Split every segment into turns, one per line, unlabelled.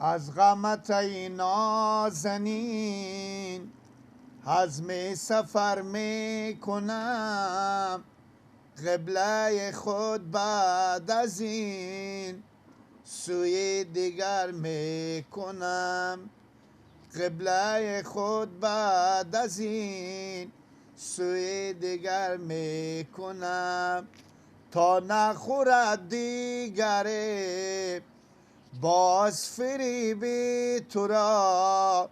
از غمت ای نازنین عزم سفر می کنم، قبله خود بعد از این سوی دیگر می کنم، قبله خود بعد از این سوی دیگر می کنم، تا نخورد دیگره باز فریبی تو را،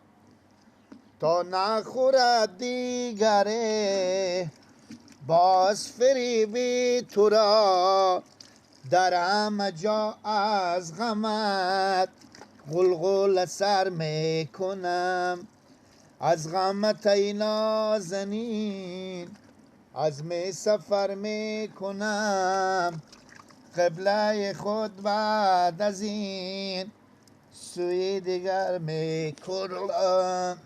تا نخورد دیگره باز فریبی تو را، در همه جا از غمت غلغل سر می کنم، از غمت ای نازنین عزم سفر می کنم، قبله خود بعد از این سوی دیگر می کنم،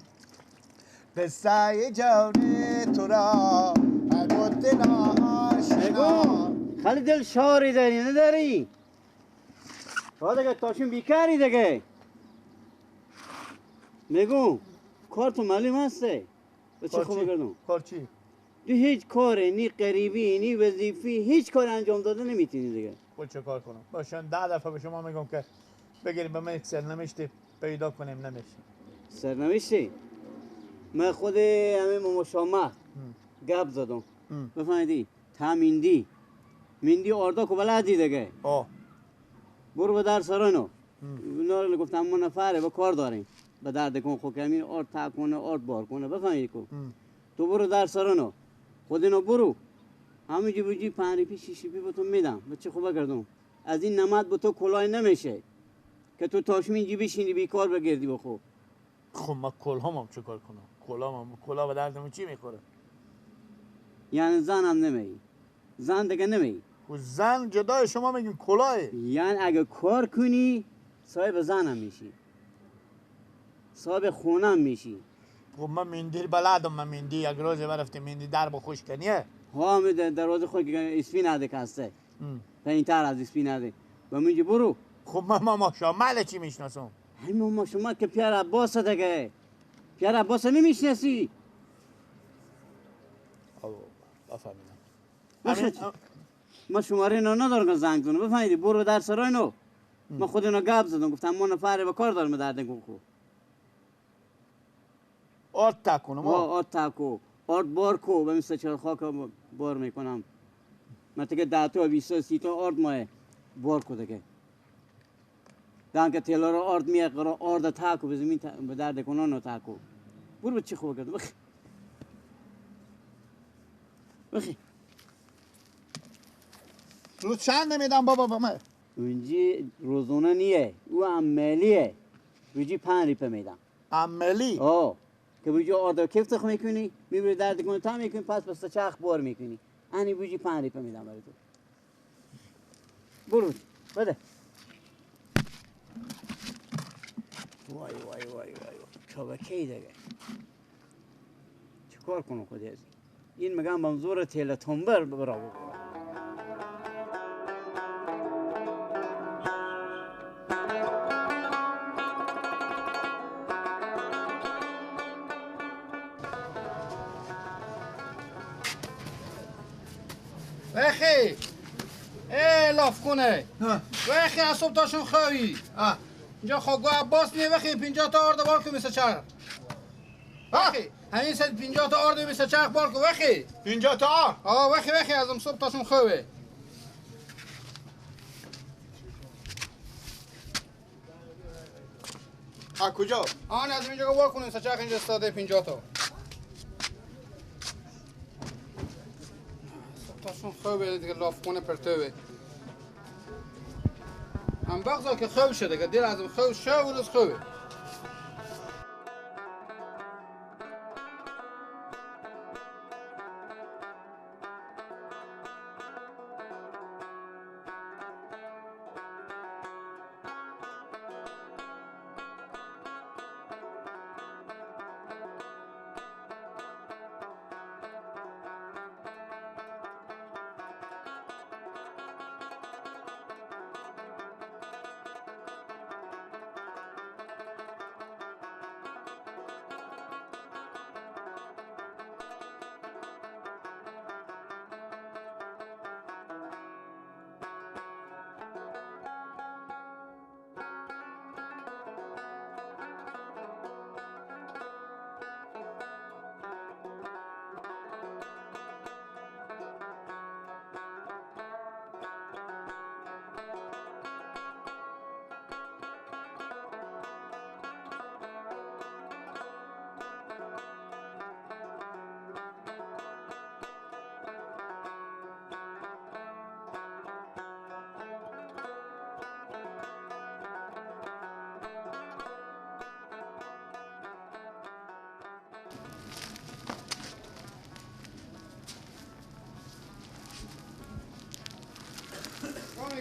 قصه جور تو را ای بت ناآشنا.
خیلی دل شاری داری نداری؟ تا دیگه تاشون بیکاری دیگه. میگم کار تو معلوم هسته. به چه خوب کردم؟
کار چی؟
تو هیچ کاری نی قریبی نی وظیفی هیچ کار انجام داده نمیتونی دیگه.
خود چه کار کنم؟ باشن 10 دفعه به شما میگم که بگیریم به من یک سرنوشتی پیدا کنیم، نمیشه.
سرنوشتی؟ من خود همه ماما شامه گپ زدم. بفهمیدی؟ تا میندی میندی آردا کو بلدی دیگه. آه. برو به در سرانو. اونا رو گفتم ما نفره با کار داریم. به درد کن خو کمین آرد تا کنه آرد بار کنه بفهمیدی کو. تو برو در سرانو. خود اینو برو. همینجی بوجی 5 روپی 6 روپی به تو میدم. به چه خوبه کردم. از این نمد به تو کلاه نمیشه که تو تاشم اینجی بشینی بیکار بگردی بخو.
خب ما کلاهام چه کار کنم؟ کلاهم کلاه به دردم چی میخوره؟
یعنی زنم نمی. زن دیگه نمی.
و زن جدای شما میگین کلاه.
یعنی اگه کار کنی صاحب زنم میشی. صاحب خونم میشی.
خب من مندیل بلدم، من مندی یک روز برفتم مندی درب خوش کنیه.
ها می دروازه خود اسپی نده کسته. پایین‌تر از اسپی نده. و میگه برو.
خب من ماما شامل چی میشناسم؟
همین ماما شما که پیر عباس دیگه. پیر عباس نمیشناسی؟
بفهمیدم.
ما شماره اینا ندارم که زنگ زنم بفهمیدی؟ برو در سرای نو. ما خود اینا گپ زدم گفتم ما نفره به کار دارم درد نکن خو.
آرد تا کنم.
آرد تا کو. آرد بار کو به مثل چهار خاک بار میکنم. من دیگه 10 تا 20 تا 30 تا آرد ماه بار کو دیگه. دان که تیلا رو آرد میه قرا آرد تا کو به زمین به درد کنان تا کو. برو چی خوب کرد. بخ. بخی.
روز چند نمیدم بابا به من؟
اونجی روزانه نیه، او عملیه. اونجی 5 روپه میدم.
عملی؟
آه. که بوجی آرد کیف تخ میکنی، میبری درد کنی تا میکنی، پس پس چرخ بار میکنی. انی بوجی 5 روپه میدم برای تو. برو بده. وای وای وای وای شبکه دیگه. چیکار کنم خودی از این؟ میگم منظور تیله تنبر برا بگو.
وخی ای لاف کنه وخی از صبح تاشون خوی اینجا خواگو عباس نیه وخی 50 تا آرد بار کن مثل چرخ وخی همین سد 50 تا آرد مثل چرخ بار کن وخی
50 تا آرد
آه وخی وخی از صبح تاشون خوه
آ کجا؟
آن از اینجا بار کن مثل چرخ اینجا استاده 50 تا تاشون خوبه دیگه لاف کنه پرتوه هم بغضا که خوب شده که دل ازم خوب شو و روز خوبه.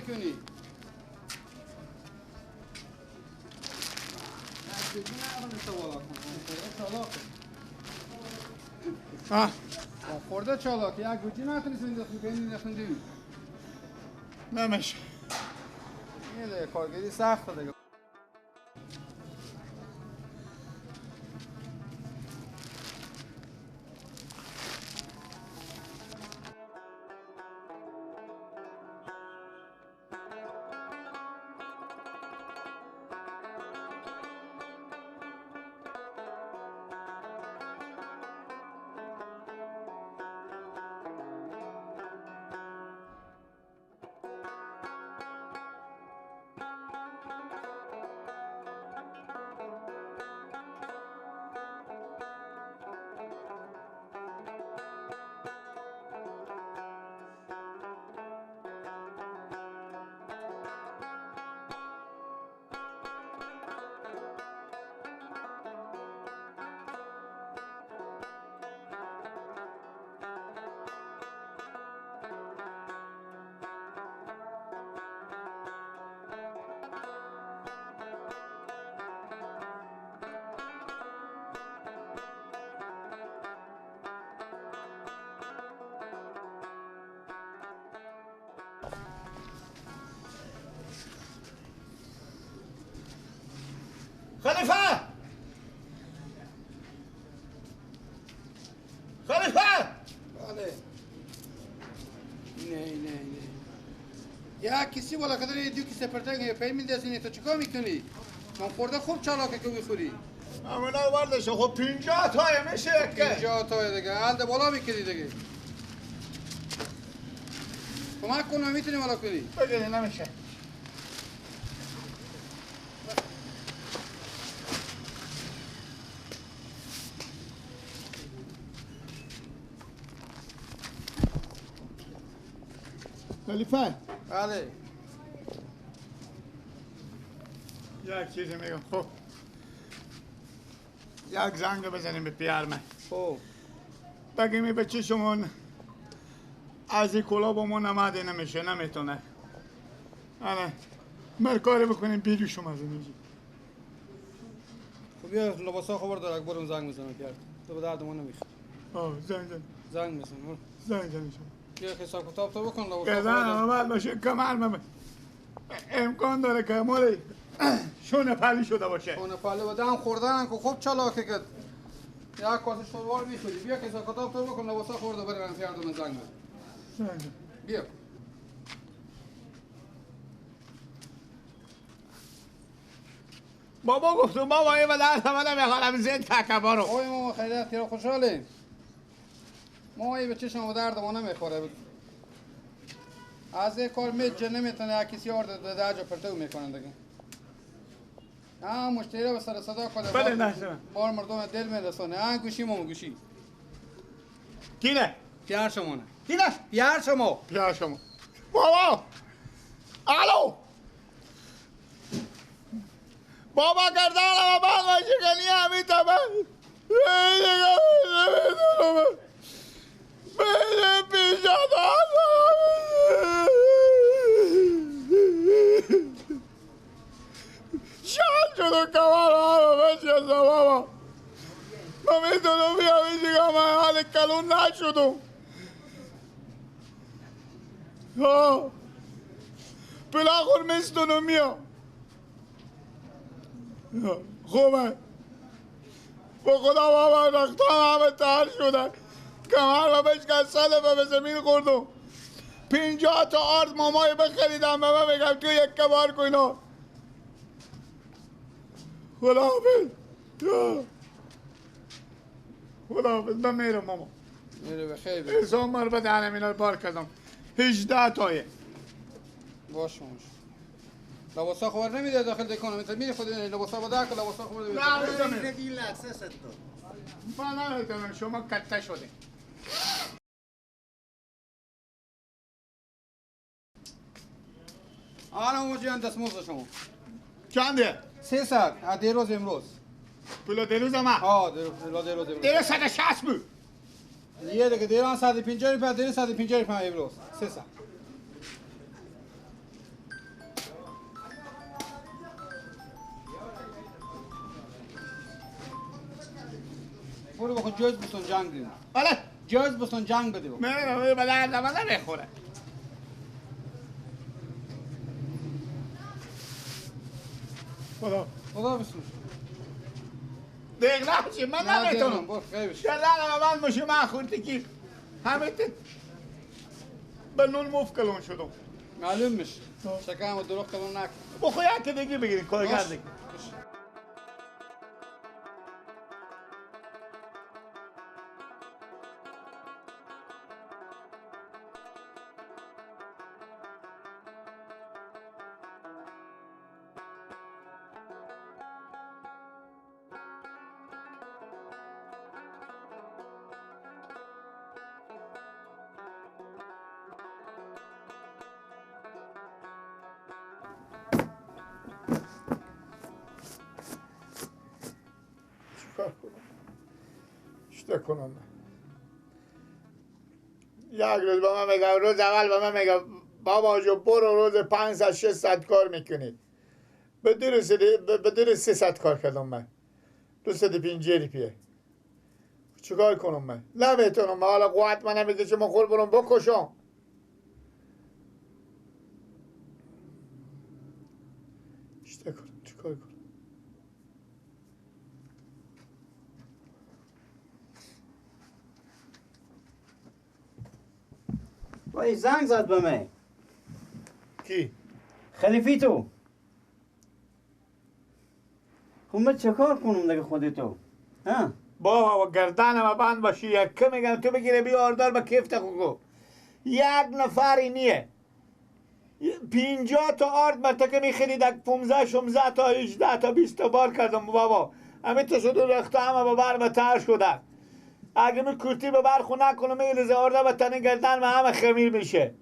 میکنی؟ نه خورده چالاک یک گوجی نتونیست این نمیشه. اینه دیگه کارگری سخته دیگه.
خلیفه! خلیفه!
بله. نه نه نه. یا کسی بالا که داری دو کیسه پرتگ پی میندازی تو چیکار میکنی؟ من خورده خوب چالاکه که میخوری.
همونا وردش خب 50 تا میشه که
50 تا دیگه. الده بالا میکردی دیگه. کمک کنم میتونی بالا کنی.
بگیری نمیشه. خلیفه.
بله.
یک چیزی میگم خب یک زنگ بزنیم به پیارمه.
خب
بگیم بچه شما از این کلا با ما نماده نمیشه نمیتونه. آره مر کاری بکنیم بیرو شما از اینجا.
خب بیا لباسا خبر دار اکبرم زنگ میزنم پیار. تو به درد ما نمیخوره.
آه زنگ زن.
زنگ میزنم.
زنگ زن شما.
یه حساب کتاب تو بکن لباسا.
گردن اول باشه کمر من امکان داره که مال شونه پلی شده باشه.
شونه پلی و دم خوردن که خوب چالاکه که یک کاسه شلوار میخوری. بیا حساب کتاب تو بکن لباسا خورده برای من پیار زنگ بزن. بیا.
بابا گفتم بابا این درس من نمیخوام زد تکبارو.
اوه ماما خیلی خیلی خوشحالیم. ما این به چشم و درد ما نمیخوره. از یک کار میجه نمیتونه یک کسی آرد به درجا پرتو میکنن دیگه. مشتری به سر صدا کنه.
بله نه
بار مردم دل میرسونه. گوشی ماما گوشی.
کینه؟
پیار شما نه.
کینه؟
پیار شما.
پیار شما. بابا. الو. بابا گردنم بعد باشه که نیه همین تبه. بله پیشا شاد شد کمر همه بشکسته بابا. من میتونم بیام اینجا من حال کلون نشدم. پلاخور میستونم میام. خوبه با خدا بابا رختام همه تر شده. کمر و بشکسته و به زمین خوردم. 50 تا آرد مامای بخریدم به من بگم تو یک کبار کن. خداحافظ. خداحافظ من میرم ماما.
میره بخیر.
انسان مر به دهنم اینا رو بار کردم. 18 تایه.
باش باش. لباسا خبر نمیده داخل دکان. مثلا میری خود لباسا با درک لباسا خبر نمیده.
نه من نمیدونم شما کته شده.
آره جان دستمزد شما
چنده؟
300 دیروز امروز.
پول دیروز ما؟
آه دیروز امروز.
دیروز 160 بود.
یه دیگه دیروز 150 روپیه دیروز 150 روپیه امروز 300. برو بخو جوز بسون جنگ دیم.
بله
جوز بسون جنگ بده.
نه به درد من نمیخوره. خدا
خدا بسون.
دیگه نشی من نمیتونم.
برو خیلی بشه.
گردن من باشه من خوردی که همه به نون مفت کلون شدم.
معلوم میشه. شکم و دروغ کلون نکن.
بخو یک دیگه بگیریم کارگر دیگه. کنم یک روز با من میگه، روز اول با من میگه بابا جو برو روز 500 600 کار میکنید. به دور 300 کار کردم من. 250 روپیه. چیکار کنم من؟ نمیتونم. حالا قوت من نمیده چه من خور برم بکشم. چیکار کنم؟ چیکار کنم؟
وای زنگ زد به من.
کی؟
خلیفی تو. خب من چه کار کنم دیگه خودتو؟ ها؟
بابا گردنم بند باشی یک که میگم تو بگیره بی آردار به کیفت خوگو. یک نفری نیه. 50 تا آرد مرتکه میخرید، 15 16 تا 18 تا 20 تا بار کردم بابا. همه تا شده رخته همه با بر بتر شده. اگه می کرتی به برخو نکنم میریزه آرده به تنه گردن و همه خمیر میشه.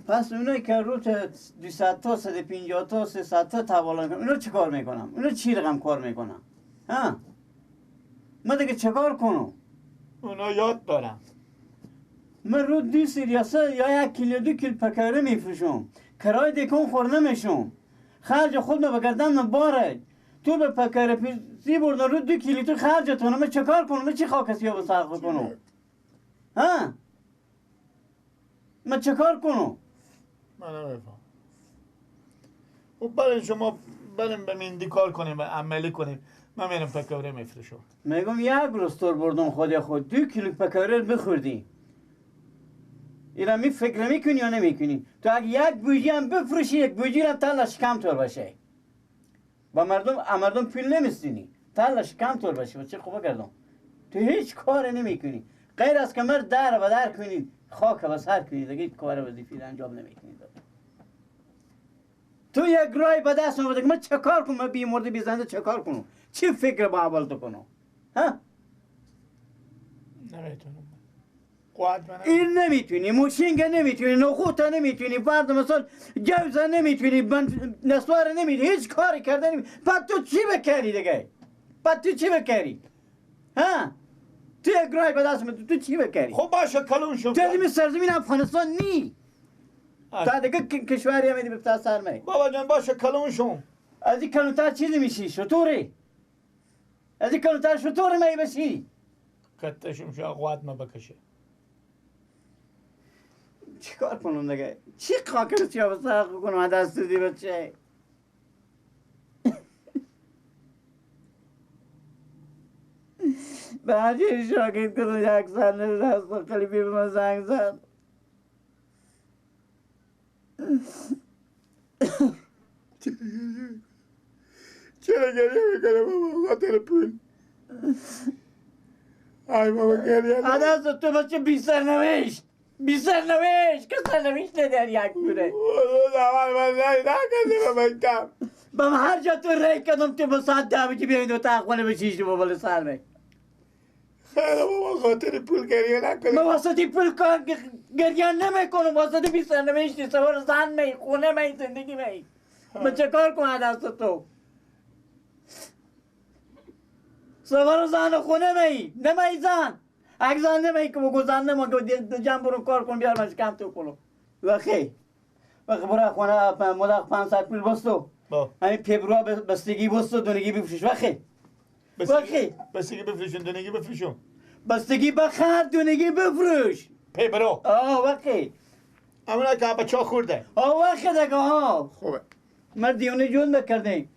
پس اونایی که رو 200 تا 150 تا 300 تا توالا میکنم اینو چیکار میکنم؟ اینو چی رقم کار میکنم؟ ها؟ من دیگه چیکار کنم؟
اونا یاد دارم.
من رو 200 یا 3 یا 1 کیلو 2 کیلو پکاره میفروشم. کرای دکون خور نمیشم. خرج خودم به گردن باره. تو به پکاره پیسی بردن رو 2 کیلو تو خرجتونه. من چیکار کنم؟ من چی خاک سیاه به سر کنم؟ ها؟ من چیکار کنم؟
من نمیفهم. خب برای شما بریم به میندی کار کنیم و عملی کنیم. من میرم پکاره میفروشم.
میگم یک روز تور بردم خود خود 2 کیلو پکاره بخوردی. اینا می فکر میکنی یا نمیکنی؟ تو اگه یک بوجی هم بفروشی یک بوجی هم تلش کم تور باشه. با مردم پول نمیستینی. تلش کم تور باشه. با چه خوبه کردم. تو هیچ کار نمیکنی. غیر از که مرد در و در کنی خاک و سر کنی دیگه هیچ کار وظیفه‌ای انجام نمیکنی. تو یک رای به دست آورده که من چه کار کنم؟ من بی مرده بی زنده چه کار کنم؟ چی فکر با اول تو کنم؟ ها؟
نمیتونم. قوت من
این نمیتونی، موشینگ نمیتونی، نخوت نمیتونی، فرض مثال جوز نمیتونی، نسوار نمیتونی، هیچ کاری کرده نمیتونی. بعد تو چی بکری دیگه؟ بعد تو چی بکری؟ ها؟ تو یک رای به دست تو چی بکری؟
خب باشه کلون شو.
تو از سرزمین افغانستان نی. تا دیگه کشوری هم میدی به سر می.
بابا جان باشه کلون شو.
از این کلونتر چیزی میشی شطوری. از این کلونتر شطور می بشی.
کتشم شو قوت ما بکشه.
چیکار کنم دیگه؟ چی خاک رو سیاه سر کنم از دست دی بچه؟ بعدی شاگرد کردم یک سر نشست خلیفی به من زنگ زد.
چرا گریه میکنه بابا؟ خاطر پول. ای بابا گریه.
از تو بچه بی سرنوشت، بی سرنوشت که سرنوشت نداری یک پوره.
اول من نکردم به مکتب.
با من هر جا تو ری کردم تو با ساعت 10 بجی بیاین دو تا خونه بشیش رو بالا سر می.
خیلی بابا خاطر پول گریه نکنی.
من واسطه پول کار گریه نمیکنم، واسطه بی سرنوشتی سوار زن می، خونه می، زندگی می. من چه کار کنم دست تو؟ سوار زن خونه می، نمی زن. اگه زن نمی که بگو زن نمی که جمع برو کار کن بیار من کم تو کنم. وخی وخی برو خونه مدق 500 پول بستو. همین پیبرو بستگی بستو دونگی بفروش وخی. وقتی
بستگی بفروشون دونگی بفروشون.
بستگی بخر دونگی بفروش.
پی برو.
آه وقتی
همونا که بچه خورده.
آه وقتی دیگه ها.
خوبه.
من دیونه جون بکردیم.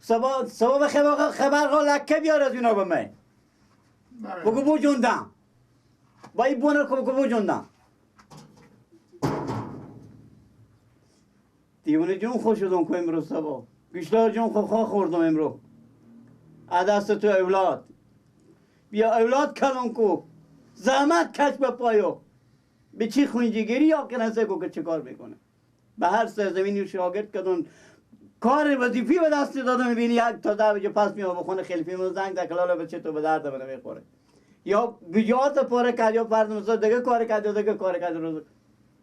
صبا به خبر ها لکه بیار از اینا به من. بگو بو جوندم. با این بونه که بگو بو جوندم. دیونه جون خوش شدم که امروز صبا. گوشتار جون خواه خوردم امروز. از دست تو اولاد. بیا اولاد کلون کو. زحمت کش به پایو. به چی خونجیگیری یا که نسه کو که چه کار میکنه. به هر سرزمینی شاگرد کدون کار وظیفی به دست دادم میبینی یک تا 10 بجه پس میام بخونه خلیفی من زنگ در کلاله بچه تو به درد من میخوره یا گجات پاره کرد یا فرض مثال دیگه کار کرد یا دیگه کار کرد روز